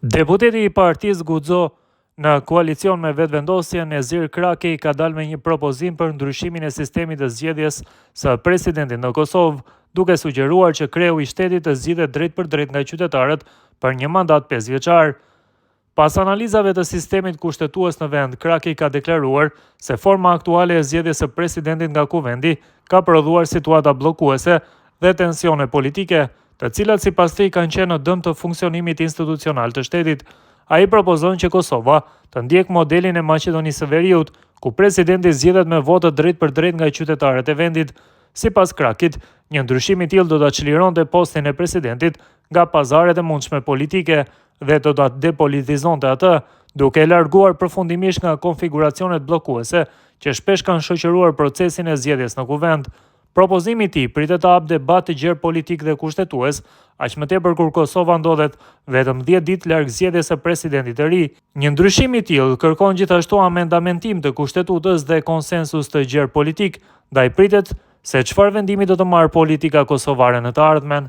Deputeti i partisë Guxo në koalicion me Vetëvendosjen, Nezir Kraki ka dalë me një propozim për ndryshimin e sistemit të zgjedhjes së presidentit në Kosovë, duke sugjeruar që kreu i shtetit të zgjidhet drejtpërdrejt nga qytetarët për një mandat pesëvjeçar. Pas analizave të sistemit kushtetues në vend, Kraki ka deklaruar se forma aktuale e zgjedhjes së presidentit nga Kuvendi ka prodhuar situata bllokuese dhe tensione politike, të cilat sipas tij kanë qenë në dëm të funksionimit institucional të shtetit. Ai propozon që Kosova të ndjekë modelin e Maqedonisë së Veriut, ku presidenti zgjidhet me votë të drejtpërdrejtë nga qytetarët e vendit. Sipas Krakit, një ndryshim i tillë do ta çlironte postin e presidentit nga pazaret e mundshme politike dhe do ta depolitizonte atë, duke e larguar përfundimisht nga konfiguracionet bllokuese që shpesh kanë shoqëruar procesin e zgjedhjes në Kuvend. Propozimi i tij pritet të hapë debat të gjerë politik dhe kushtetues, aq më tepër kur Kosova ndodhet vetëm 10 ditë larg zgjedhjes së presidentit të ri. Një ndryshim i tillë kërkon gjithashtu amendamentim të kushtetutës dhe konsensus të gjerë politik, ndaj pritet se çfarë vendimi do të marrë politika kosovare në të ardhmen.